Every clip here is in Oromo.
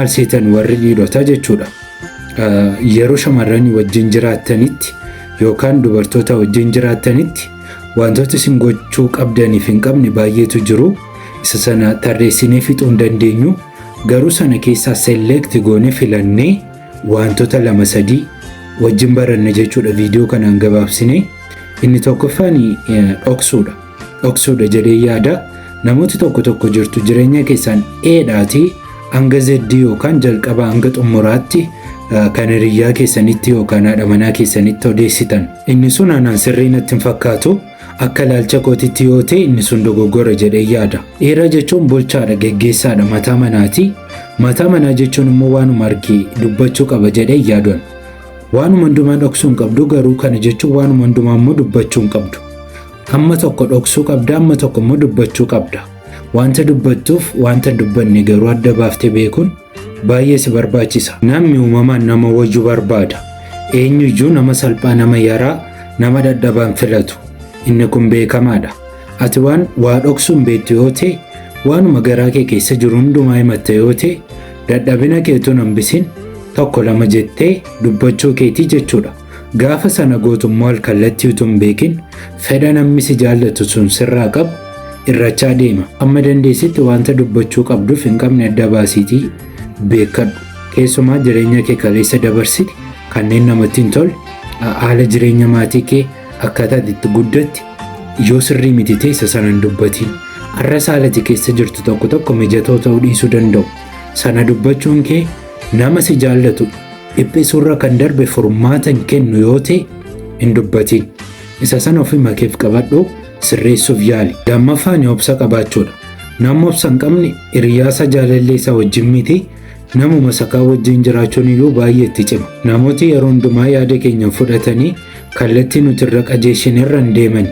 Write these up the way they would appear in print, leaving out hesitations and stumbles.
Maal seetan warri dhiirotaa jechuudha. Yeroo shamarran wajjin jiraattanitti yookaan dubartoota wajjin jiraattanitti wantoota isin gochuu qabdaniif hin qabne baay'eetu jiru. Isa sana tarreessinee fixuu hin dandeenyu. Garuu sana keessaa select goonee filannee wantoota lama sadii wajjin baranna jechuudha viidiyoo kanaan gabaabsinee. Inni tokkoffaan dhoksuudha. Dhoksuudha jedhee yaada. Namooti tokko tokko jirtu jireenya keessaan eedhaatii hanga zeddii yookaan jalqabaa hanga xumuraatti kan hiriyyaa keessanitti yookaan haadha manaa keessanitti odeessitan. Inni sun anaan sirrii natti hin fakkaatu. Akka ilaalcha kootitti yoo ta'e inni sun dogoggora jedhee yaada. Dhiira jechuun bulchaadha, geggeessaadha, mataa manaati. Mataa manaa jechuun immoo waanuma argee dubbachuu qaba jedhee yaaduun. Waanuma hundumaa dhoksuu hin qabdu, garuu kana jechuun waanuma hundumaa immoo dubbachuu hin qabdu. Amma tokko dhoksuu qabda, amma tokko immoo dubbachuu qabda. Wanta dubbattuuf wanta hin dubbanne garuu adda baaftee beekuun baay'ee si barbaachisa. Namni uumamaan nama wayyuu barbaada. Eenyuyyuu nama salphaa, nama yaraa, nama dadhabaan filatu. Inni kun beekamaadha. Ati waan waa dhoksuu hin beektu yoo ta'e, waanuma garaa kee keessa jiru hundumaa himatta yoo ta'e, dadhabina keetuun hambisin tokko lama jettee dubbachuu keetii jechuudha. Gaafa sana gootummaa al kallattii utuu hin beekin fedha namni si jaallatu sun sirraa qabu irrachaa deema. Amma dandeessitti wanta dubbachuu qabduuf hin qabne adda baasiitii beekadhu. Keessumaa jireenya kee kaleessa dabarsite kanneen namatti hin tolle, haala jireenya maatii kee akkaataa itti guddatti yoo sirrii miti ta'e isa sana hin dubbatiin. Har'a saalati keessa jirtu tokko tokko mijatoo ta'uu dhiisuu danda'u. Sana dubbachuun kee nama si jaallatu dhiphisuurra kan darbe furmaata hin kennu yoo ta'e hin dubbatiin. Isa sana ofuma keef qabadhu, sirreessuuf yaali. Lammaffaan obsa qabaachuudha. Nama obsa hin qabne hiriyaasa jaalallee isaa wajjin miti, namuma sakaa wajjin jiraachuun iyyuu baay'ee itti cima. Namooti yeroo hundumaa yaada keenya fudhatanii kallattii nuti irra qajeelchine irra hin deeman.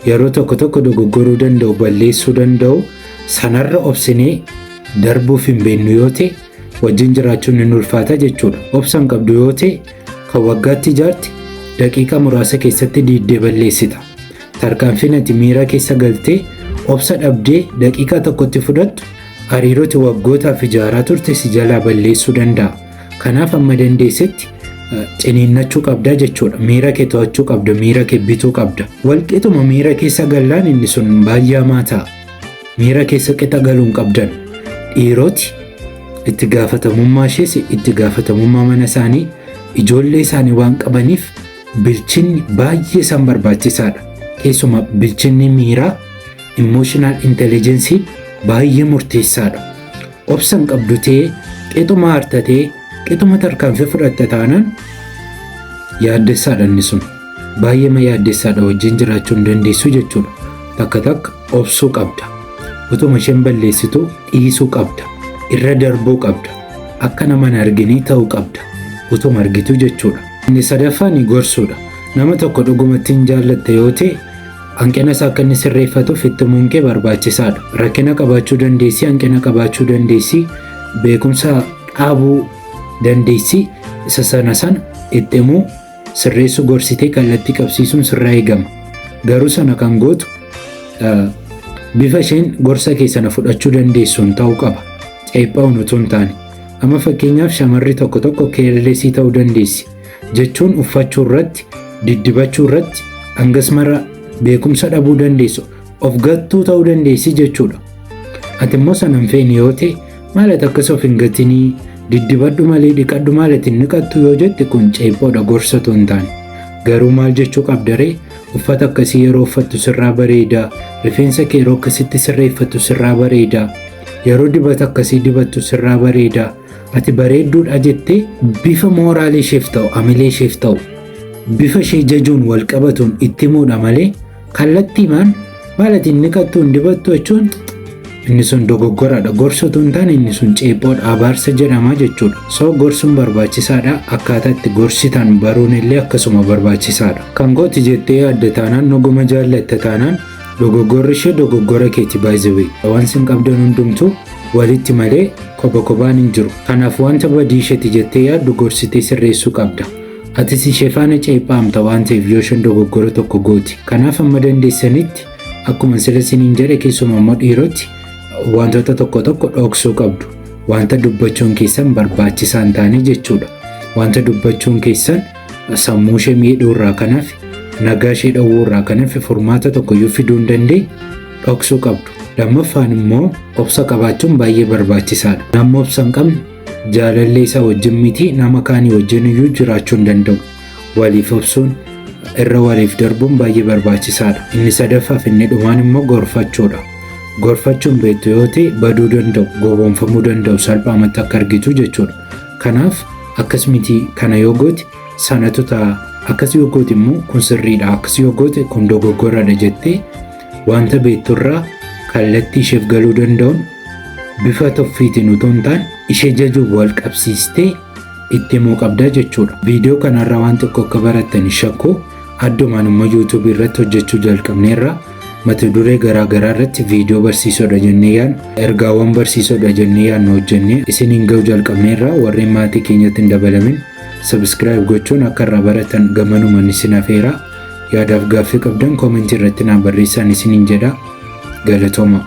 Yeroo tokko tokko dogoggoruu danda'u, balleessuu danda'u. Sanarra obsinee darbuuf hin beeknu yoo ta'e wajjin jiraachuun hin ulfaata jechuudha. Obsa hin qabdu yoo ta'e kan waggaatti ijaarte daqiiqaa muraasa keessatti diiddee balleessita. Tarkaanfiin ati miira keessa galtee obsa dhabdee daqiiqaa tokkotti fudhattu hariirooti waggootaaf ijaaraa turte si jalaa balleessuu danda'a. Kanaaf amma dandeessetti ciniinnachuu qabda jechuudha. Miira kee to'achuu qabda, miira kee bituu qabda. Walqixuma miira keessa gallaan inni sun baay'ee hamaa ta'a. Miira keessa qixa galuun qabdan. Dhiiroti itti gaafatamummaa ishees itti gaafatamummaa mana isaanii, ijoollee isaanii waan qabaniif bilchinni baay'ee isaan barbaachisaadha. Keessumaa bilchinni miiraa, emotional intelligence, baay'ee murteessaadha. Obsa hin qabdu ta'ee qixuma hartatee qixuma tarkaanfii fudhatta taanaan yaaddessaadha inni sun. Baay'ee yaaddessaadha, wajjin jiraachuu hin dandeessu jechuudha. Takka takka obsuu qabda. Utuma isheen balleessitu dhiisuu qabda. Irra darbuu qabda. Akka nama hin arginii ta'uu qabda. Utuma argitu jechuudha. Inni sadaffaan gorsuudha. Nama tokko dhugumatti hin jaallatte yoo ta'e hanqina isaa akka inni sirreeffatuuf itti himuun kee barbaachisaadha. Rakkina qabaachuu dandeessi, hanqina qabaachuu dandeessi, beekumsa dhaabuu dandeessi. Isa sana sana itti himuu, sirreessuu, gorsitee kallattii qabsiisuun sirraa eegama. Garuu sana kan gootu bifa isheen gorsa kee sana fudhachuu dandeessuun ta'uu qaba. Ceephaa'uun utuu hin taane. Amma fakkeenyaaf shamarri tokko tokko careless ta'uu dandeessi. Jechuun uffachuu irratti, diddibachuu irratti hangas mara beekumsa dhabuu dandeessu. Of gattuu ta'uu dandeessi jechuudha. Ati immoo sana hin feene yoo ta'e, maalat akkas of hin gatinii, diddibadhu malee, dhiqadhu, maalat hin dhiqattu yoo jette, kun ceephoodha, gorsa otoo hin taane. Garuu maal jechuu qabdaree? Uffata akkasii yeroo uffattu sirraa bareedaa, rifeensa kee yeroo akkasitti sirreeffattu sirraa bareedaa, yeroo dibata akkasii dibattu sirraa bareedaa, ati bareedduudha jettee bifa mooraalii isheef ta'u, amilee isheef ta'u, bifa ishee jajuun wal qabatuun itti himuudha malee kallattiimaan maal ati hin dhiqattu, hin dibattu jechuun inni sun dogoggoraadha. Gorsa otoo hin taane inni sun ceephoodha, abaarsa jedhama jechuudha. So gorsuun barbaachisaadha. Akkaataa itti gorsitan baruun illee akkasuma barbaachisaadha. Kan kooti jettee yaadde taanaan, dhuguma jaallatte taanaan, dogoggorri ishee dogoggora keeti baay'ee. Waan sin qabdan hundumtuu walitti malee kopha kophaan hin jiru. Kanaaf wanta badii isheeti jettee yaaddu gorsitee sirreessuu qabda. Atis ishee faana ceephaamta waan ta'eef yoo isheen dogoggora tokko gooti. Kanaaf amma dandeessanitti, akkuma sila isiniin jedhe, keessumaa immoo dhiiroti wantoota tokko tokko dhoksuu qabdu. Wanta dubbachuun keessan barbaachisaa hin taane jechuudha. Wanta dubbachuun keessan sammuu ishee miidhuu irraa kanaaf, nagaa ishee dhowwuu irraa kanaaf furmaata tokkoyyuu fiduu hin dandeenye dhoksuu qabdu. Lammaffaan immoo obsa qabaachuun baay'ee barbaachisaadha. Namni obsa hin qabne jaalallee isaa wajjin miti, nama kaanii wajjin iyyuu jiraachuu hin danda'u. Waliif obsuun, irra waliif darbuun baay'ee barbaachisaadha. Inni sadaffaaf inni dhumaan immoo gorfachuudha. Gorfachuun beektu yoo ta'e baduu danda'u, gowwoomfamuu danda'u salphaamatti akka argitu jechuudha. Kanaaf akkas miti, kana yoo goote sanatu ta'a, akkas yoo goote immoo kun sirriidha, akkas yoo goote kun dogoggoradha jettee wanta beekturraa kallattii isheef galuu danda'uun, bifa tuffiitiin utuu hin taane, ishee jajuuf wal qabsiistee itti himuu qabda jechuudha. Viidiyoo kanarraa waan tokko akka barattan shakkuu, addumaan immoo YouTubeii irratti hojjechuu jalqabneerra. Mata duree garaa garaa irratti viidiyoo barsiisodha jennee yaadnu, ergaawwan barsiisodha jennee yaadnu hojjennee isiniin ga'uu jalqabneerra. Warreen maatii keenyatti hin dabalamin subscribe gochuun akka irraa baratan gamanumaan isin afeera. Yaadaaf gaaffii qabdan commentii irratti naa barreessaan isiniin jedha. Galatooma.